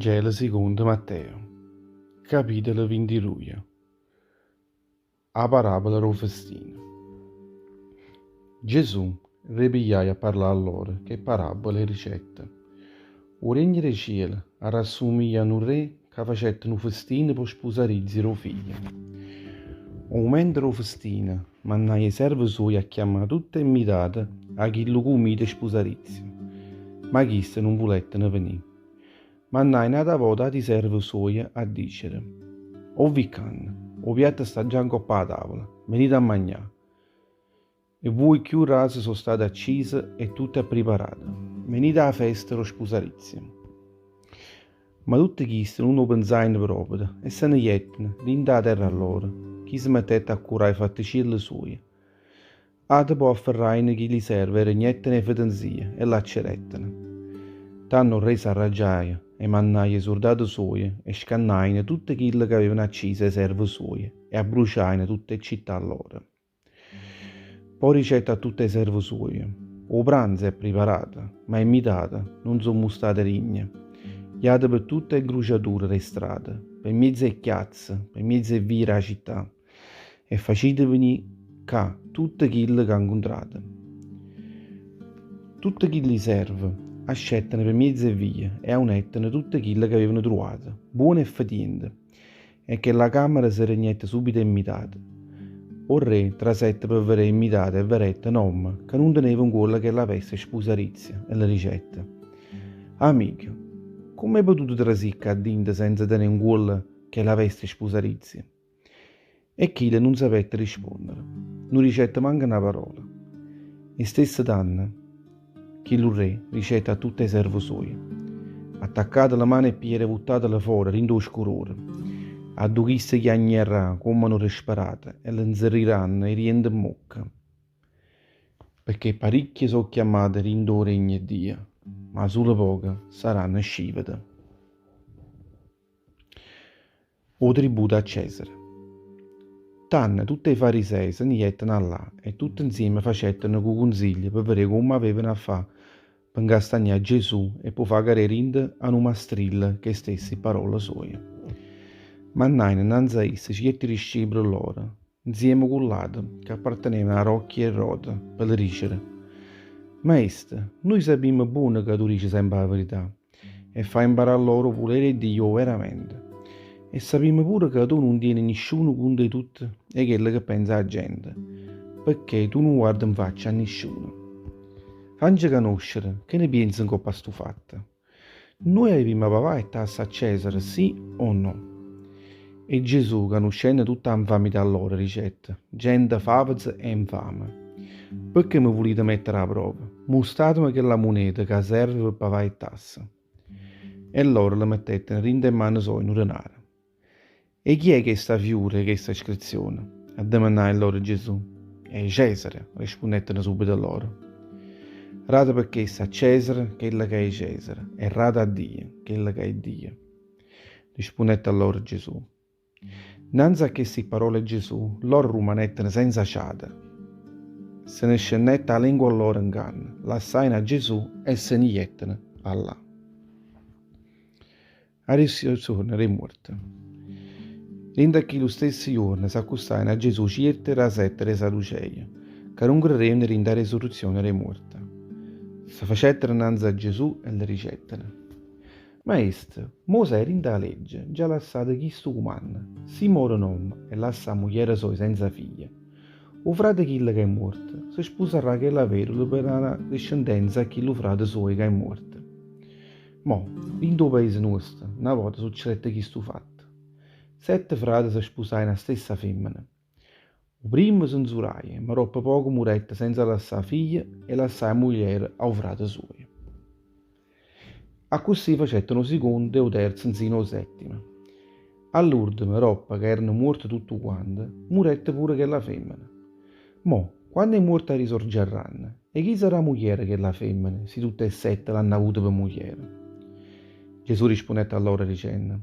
Vangelo sicondo Matteo, capitolo 22. 'A parabola d' 'o festino. Gesù repigliaje a parlà a loro ch' 'e parabole e dicette, 'O regno d' 'e ciele arrassumiglia a nu rre ca facette nu festino p' 'o spusarizio d' 'o figlio. O mumento d' 'o festino mannaje 'e serve suoje a chiammà tutte 'e mmitate 'a chillu cummito 'e spusarizio, ma chiste nun vulettero venì. Mannaje n'ata vota ati serve suoje a dicere, 'O vi ccanno, 'o piatto sta già ncopp' 'a tavula, venite a magnà. E vuje cchiù rase so' state accise e tutto è appriparato, venite 'a festa d' 'o spusarizio. Ma tutte chiste nun 'o penzajeno proprio e se ne jetteno dint' 'a terra lloro, chi se mettette a curà 'e fatticielle suoje. Ate po' afferrajeno chilli serve 'e regnetteno 'e fetenzia e l'acceretteno. Tanno 'o rre s'arraggiaje e mannaje 'e surdate suoje e scannajeno tutte chille ch'avevano acciso 'e serve suoje e abbruciajeno tutte 'e città lloro. Po' dicette a tutte 'e serve suoje, 'O pranzo è priparato, ma 'e mmitate nun so' mustate digne. Jate pe tutte 'e ncruciature d' 'e strade, pe mmiez' 'e chiazze, pe mmiez' 'e vie d' 'a città, e facite venì ccà tutte chille ca ncuntrate. Tutte chilli serve ascetteno pe mmiez' 'e vie e aunetteno tutte chille ch'avevano truvato, buone e fetiente. E chella cammera se regnette subito 'e mmitate. O rre trasette pe veré 'e mmitate e verette n'ommo ca nun teneva ncuollo chella veste 'e spusarizia e le dicette, Amico, comm'hê potuto trasì ccà dinto senza tené ncuollo chella veste 'e spusarizia? E chillo nun sapette risponnere, nun dicette manco na parola. E stesso tanno, chillu rre dicette a tutte 'e serve suoje, Attaccatele mano e piede e vuttatele fora dint' 'o scurore, addò chisto chiagnarrà comm'a nu disperato e le nzerriranno 'e diente mmocca. Pecché paricchie so' chiammate dint' 'o regno 'e Dio, ma sulo poche saranno scivete. 'O tributo a Cesare. Tanno tutt' 'e farisei se ne jetteno 'a llà e tutte nzieme facettero nu cunziglio pe vedé comme avevano 'a fà pe ncastagnà a Gesù e p' 'o fà cadé dinto a nu mastrillo ch' 'e stesse parole soje. Mannajeno nnanze a isso cierti discepole lloro, nzieme cu ll'ate ca appartenevano â rocchia 'e Erode, pe le dicere, Maestro, nuje sapimmo buono ca tu dice sempe 'a verità e fai imparà a loro 'o vulere 'e Dio overamente. E sapimmo pure ca tu nun tiene nisciuno cunto 'e tutto 'e chello che penza 'a gente, pecché tu nun guarde 'nfaccia a nisciuno. Fance canoscere che ne pienze 'ncopp' a stu fatto. Nuje avimma pavà 'e tasse a Cesare, sì o no? E Gesù, canuscenno tutta 'a 'nfamità lloro, dicette, Gente faveza e 'nfame, pecché me vulite mettere 'a prova? Mustateme chella muneta ca serve pe pavà 'e tasse. E lloro le mettettero dint' 'e mmane soje nu denaro. 'E chi è chesta fiura 'e chesta iscrizione? addemannaje lloro Gesù. E' Cesare, respunnettero subito lloro. Rate pe chesto a Cesare chello ca è 'e Cesare e rate a Dio chello ca è 'e Dio. Rispunnette allora Gesù. Nnanze a chesti parole 'e Gesù, lloro rummanettero senza ciato. Se ne scennette 'a lengua lloro 'nganna, lassajeno a Gesù e se ne jettero 'a llà. 'A risurrezione d' 'e muorte. Dint' a chillu stesso juorno s'accustajeno a Gesù cierte d' 'a setta d' 'e Sadduceje, ca nun credevano dint' 'a risurrezione d' 'e muorte. Se facettero 'nnanze a Gesù e le dicettero, Maestro, Mosè dint' 'a legge nce ha lassato chistu cumanno, Si more n'ommo e lassa 'a mugliera soja senza figlie, 'o frate 'e chillo ca è muorto se spusarrà chella vedula pe dà na discendenza a chillu frate suojo ca è muorto. Mo, dint' 'o paese nuosto, na vota succedette chistu fatto. Sette frate se spusajeno 'a stessa femmena. O primmo se 'nzuraje, ma doppo poco murette senza lassà figlie e lassaje 'a mugliera a 'o frate suojo. Accussì facettero 'o sicondo e 'o terzo 'nzino 'o settimo. All'urdemo, doppo ca erano muorte tuttuquante, murette pure chella femmena. Mo, quanno 'e muorte arrisorgiarranno, 'e chi sarrà mugliera chella femmena, si tutte 'e sette l'hanno avuta pe mugliera? Gesù rispunnette a loro dicenno,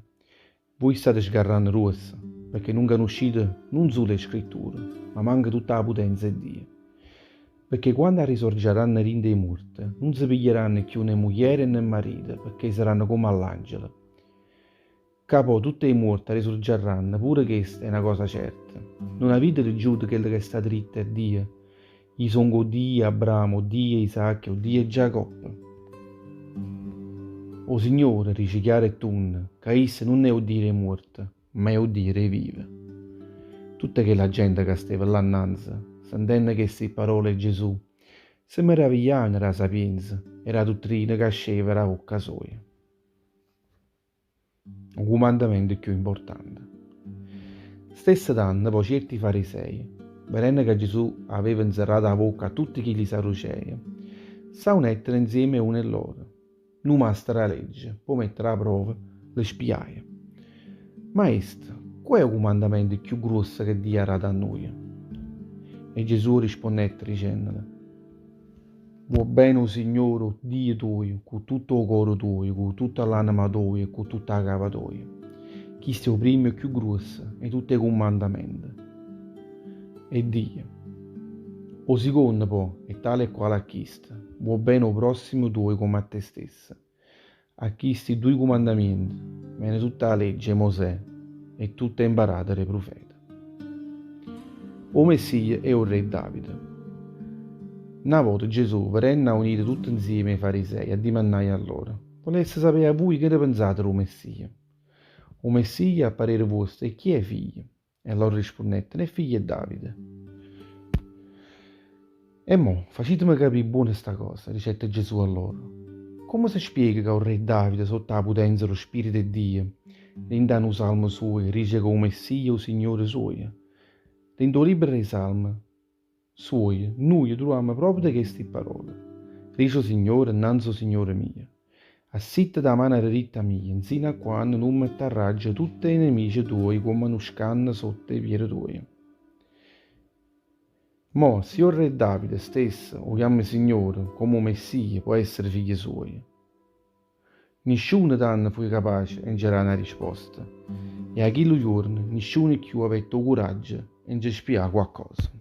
Vui state sgarranno gruosso, pecché nun canuscite nun sulo 'e Scritture, ma manco tutta 'a putenza 'e Dio. Pecché quanno arrisorgiarranno dint' 'e muorte, nun se piglieranno cchiù né mugliere e né marite, pecché saranno comme a ll'angele. Ca po' tutt' 'e muorte risorgiarranno, pure chesta è na cosa certa. Nun avite liggiuto chello che è stato ditto 'a Dio? I' songo 'o Dio 'e Abramo, 'o Dio 'e Isacco e 'o Dio 'e Giacobbe. O Signore dice chiaro e tunno ca isso nun è 'o Dio d' 'e muorte, ma è 'o Dio d' 'e vive. Tutta chella gente ca steva là nnanze, sentenno chesti parole 'e Gesù, se meravigliavano d' 'a sapienza e d' 'a duttrina ca asceva d' 'a vocca soja. 'O cumandamento cchiù importante. Stesso tanno po' cierti farisei, vedenno ca Gesù aveva nzerrato 'a vocca a tutti chilli sadducei, s'aunettero nzieme uno 'e loro, nu masto d' 'a legge, p' 'o mettere 'a prova, le spiaje, Maestro, qual è 'o cumandamento cchiù gruosso che Dio ha dato a nuje? E Gesù risponnette dicennole, Vuò bene 'o Signore 'o Dio tuojo cu tutto 'o core tuojo, cu tutta l'anema toja e cu tutta 'a capa toja. Chisto è 'o primmo e cchiù gruosso 'e tutt' 'e cummandamente. E Dio. 'O sicondo, po', è tale e quale a chisto, vuò bene 'o prossimo tuojo comme a te stesso. A chisti duje cumandamiente vene tutta 'a legge 'e Mosè e tutt' 'e 'mparate d' 'e prufete. O Messia è 'o rre Davide. Na vota Gesù, vedenno aunite tutte 'nzieme 'e farisei, addimannaje a loro, Vulesse sapè 'a vuje che ne penzate d' 'o Messia. O Messia, a parere vuosto, 'e chi è figlio? E loro rispunnettero, È figlio 'e Davide. E mo, faciteme capì buono sta cosa, dicette Gesù a loro, Comme se spiega ca 'o rre Davide, sotto 'a putenza d' 'o Spirito 'e Dio, dint' 'a nu salmo suojo, dice ca 'o Messia è 'o Signore suojo? Dint' 'o libbro d' 'e Salme suoje nuje truvammo proprio chesti parole, Dice 'o Signore 'nnanze 'o Signore mio, Assìttate 'a mana deritta mia, 'nzino a quanno nun mettarraggio tutte 'e nemice tuoje comm'a nu scanno sotto 'e piede tuoje. Mo, si 'o rre Davide stesso 'o chiamma Signore, comme 'o Messia po' essere figlio suojo? Nisciuno tanno fuje capace 'e nce dà na risposta, e 'a chillu juorno nisciuno cchiù avette 'o curaggio 'e nce spià quaccosa.